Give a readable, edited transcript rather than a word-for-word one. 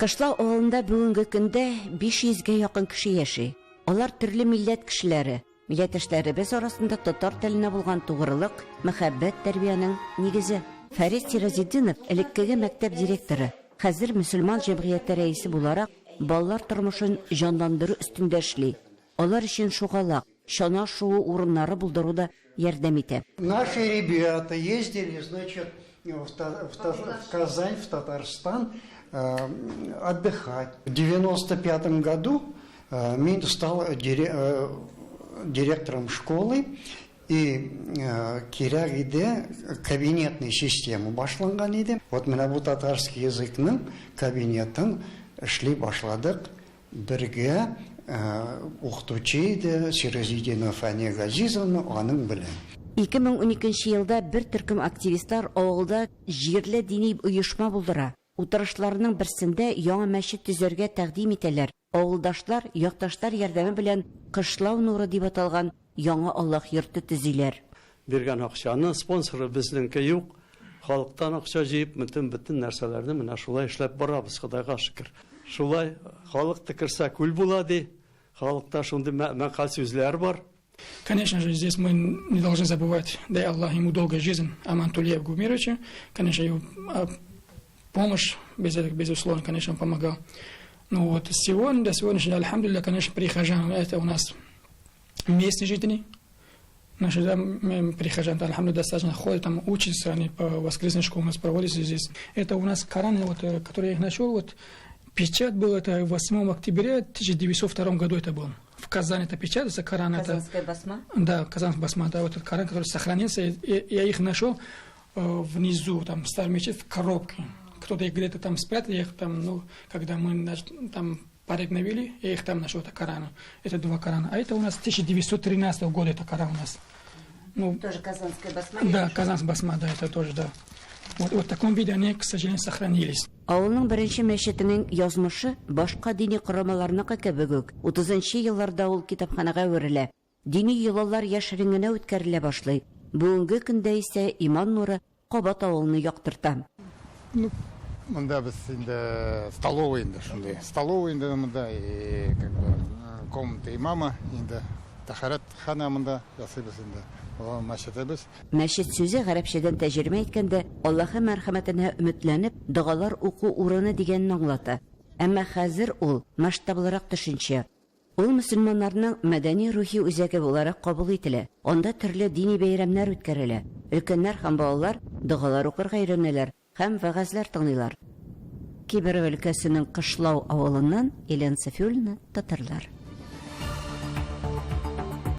Кышлау авылында бүгенге көндә 500 гә якын кеше яши. Алар төрле милләт кешеләре. Милләттәшләребез арасында татар теленә булган тугрылык, мәхәббәт тәрбиянең нигезе. Фәрит Сиразетдинов элеккеге мәктәп директоры, хәзер мөселман җәмгыяте рәисе буларак, балалар тормышын җанландыру өстендә эшли. Алар өчен шугалак, чана шуу урыннары булдыру да ярдәм итә. Наши ребята ездили, значит, в, в, в Казань, в Татарстан отдыхать. В 95 году мин стал директором школы, и кирәк иде кабинетный система башланган иде. Вот менә бу татарский языкның кабинетын эшли башладык бергә укытучы иде Сиразидинова Фәния Газизовна аның белән. 2012 елда бер төркем активистлар авылда җирле дини оешма булдыра. Утырышларының берсендә яңа мәчет төзергә тәкъдим итәләр. Авылдашлар, якташлар ярдәме белән Кышлау нуры дип аталган яңа Аллаһ йорты төзиләр. Биргән акчаны, спонсоры безнеңке юк, халыктан акча җыеп, бөтен-бөтен нәрсәләрне менә шулай эшләп барабыз, Ходайга шөкер. Шулай халык төкерсә күл була ди, халыкта шундый мәкаль сүзләр бар. Конечно же, здесь мы не должны забывать, дай Аллах ему долгую жизнь, Амантулеев Гумировичу. Конечно, его помощь, без, безусловно, конечно, он помогал. Ну вот, сегодня, до сегодняшнего, альхамдулилля, конечно, прихожан, это у нас местные жители, наши да, прихожан, альхамдулилля, достаточно ходят, там учатся, они по воскресной школе у нас проводятся здесь. Это у нас Коран, вот, который я их нашел, вот, печать был, это 8 октября 1902 году это был. В Казани это печатается, Коран это... Казанская басма? Да, Казанская басма, да, вот этот Коран, который сохранился, и я их нашел внизу, там, в старой мечети, в коробке. Кто-то их где-то там спрятал, я их там, ну, когда мы там порядок навели, я их там нашел, это Корана. Это два Корана. А это у нас 1913 года, это Коран у нас. Ну, тоже Казанская басма? Да, Казанская басма, да, это тоже, да. Вот, вот в таком виде они, к сожалению, сохранились. Авылның беренче мәчетенең язмышы башка дини корылмаларныкы кебек үк, 30 елларда ул китапханәгә әверелә. Дини йолалар яшерен генә үткәрелә башлый. Бүгенге көндә исә иман нуры кабат авылны яктырта. Ну, монда без инде столовый инде шундый. Столовый инде монда и как бы комната имама инде тәһарәтханә монда ясыйбыз инде. Ул мәчетебез. Мәчет сүзе гарәпчәдән тәрҗемә иткәндә Аллаһы мәрхәмәтенә өметләнеп, догалар уку урыны дигәнне аңлата. Әмма хәзер ул масштаблырак төшенчә. Ул мөселманнарның мәдәни-рухи үзәге буларак кабул ителә. Анда төрле дини бәйрәмнәр үткәрелә. Өлкәннәр һәм балалар догалар укырга өйрәнәләр һәм вәгазьләр тыңлыйлар. Кемерово өлкәсенең Кышлау авылыннан Елена Сафиуллина, Татарлар.